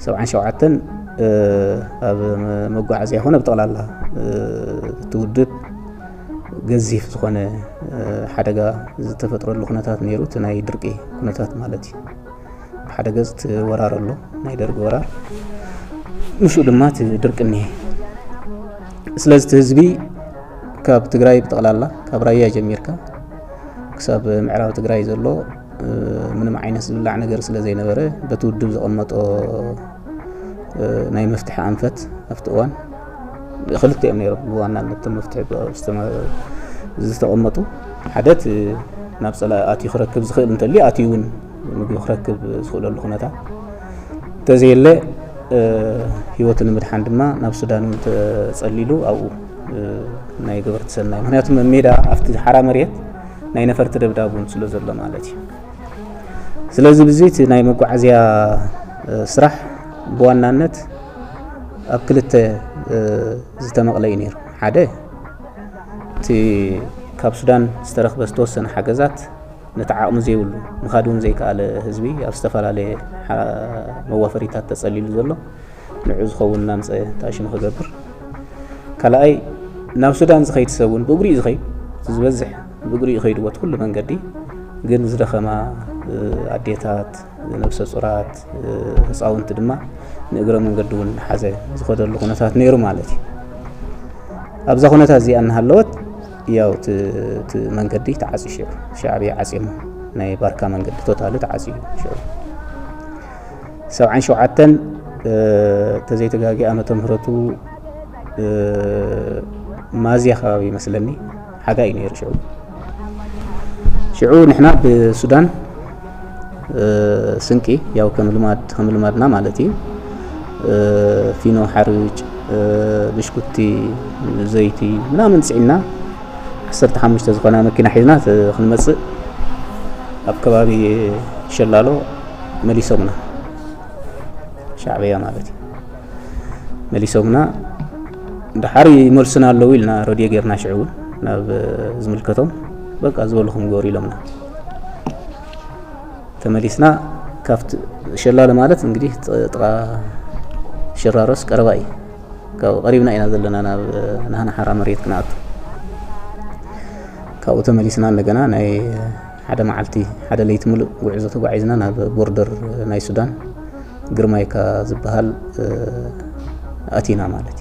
ሰብዓን ሸውዓተን ኣብ መጓዓዝያ ይኹን ብጠቕላላ እቲ ውድብ ገዚፍ ዝኾነ ሓደጋ ዝተፈጥረሉ ኩነታት ነይሩ። እቲ ናይ ድርቂ ኩነታት ማለት እዩ። ብሓደ ገፅ እቲ ወራር ኣሎ፣ ናይ ደርጊ ወራር፣ ምስኡ ድማ እቲ ድርቂ እኒሀ። ስለዚ እቲ ህዝቢ ካብ ትግራይ ብጠቕላላ ካብ ራያ ጀሚርካ ክሳብ ምዕራብ ትግራይ ዘሎ ምንም ዓይነት ዝብላዕ ነገር ስለ ዘይነበረ በቲ ውድብ ዘቐመጦ ናይ መፍትሒ ኣንፈት ኣብቲ እዋን ክልተ እዮም ነይሮም ብዋናነት እቶም መፍትሒ ዝተቐመጡ። ሓደ እቲ ናብ ፀላኢ ኣትዩ ክረክብ ዝኽእል እንተልዩ ኣትዩ እውን ምግቢ ክረክብ ዝኽእለሉ ኩነታት እንተዘየለ ህይወቱ ንምድሓን ድማ ናብ ሱዳን እውን ተፀሊሉ ኣብኡ ናይ ገበርቲ ሰናይ፣ ምክንያቱ ሜዳ ኣብቲ ሓራ መሬት ናይ ነፈርቲ ደብዳብ እውን ስለ ዘሎ ማለት እዩ። ስለዚ ብዚ እቲ ናይ መጓዓዝያ ስራሕ ብዋናነት ኣብ ክልተ ዝተመቕለ እዩ ነይሩ። ሓደ እቲ ካብ ሱዳን ዝተረኽበ ዝተወሰነ ሓገዛት ነቲ ዓቕሚ ዘይብሉ፣ ምኻድ እውን ዘይከኣለ ህዝቢ ኣብ ዝተፈላለየ መዋፈሪታት ተፀሊሉ ዘሎ ንዑ ዝኸውን እናምፀ ተኣሽሙ ክገብር፣ ካልኣይ ናብ ሱዳን ዝኸይድ ሰብ እውን ብእግሪ እዩ ዝኸይድ። እቲ ዝበዝሕ ብእግሪ እዩ ከይድዎ እቲ ኩሉ መንገዲ። ግን ዝደኸማ ኣዴታት፣ ነብሰ ፁራት፣ ህፃውንቲ ድማ ንእግረ መንገዲ እውን ሓዘ ዝኸደሉ ኩነታት ነይሩ ማለት እዩ። ኣብዛ ኩነታት እዚኣ እናሃለወት ያው እቲ መንገዲ ተዓፅዩ ሽዑ ሻዕብያ ዓፅዮም ናይ ባርካ መንገዲ ቶታሊ ተዓፅዩ ሽዑ ሰብዓን ሸውዓተን ተዘይተጋጊ ዓመተ ምህረቱ ማዝያ ከባቢ ይመስለኒ ሓጋይ እዩ ነይሩ ሽዑ። ሽዑ ንሕና ብሱዳን ስንቂ ያው ከም ልማድ ከም ልማድና ማለት እዩ ፊኖ ሓርጭ ብሽኩቲ ዘይቲ ምናምን ፅዒና ዓሰርተ ሓሙሽተ ዝኾና መኪና ሒዝና ክንመፅእ ኣብ ከባቢ ሸላሎ መሊሶምና ሻዕብያ ማለት እዩ። መሊሶምና ድሓር ይመልሱና ኣለዉ ኢልና ረድዮ ጌርና ሽዑ እውን ናብ ዝምልከቶም በቃ ዝበልኹም ግበሩ ኢሎምና። ተመሊስና ካብቲ ሸላሎ ማለት እንግዲህ ጥቓ ሽራሮስ ቀረባ እዩ። ካብኡ ቀሪብና ኢና ዘለና ናብ ናህና ሓራ መሬት ክንኣቱ። ካብኡ ተመሊስና እንደገና ናይ ሓደ መዓልቲ ሓደ ለይቲ ሙሉእ ጉዕዞ ተጓዒዝና ናብ ቦርደር ናይ ሱዳን ግርማይካ ዝበሃል ኣቲና ማለት እዩ።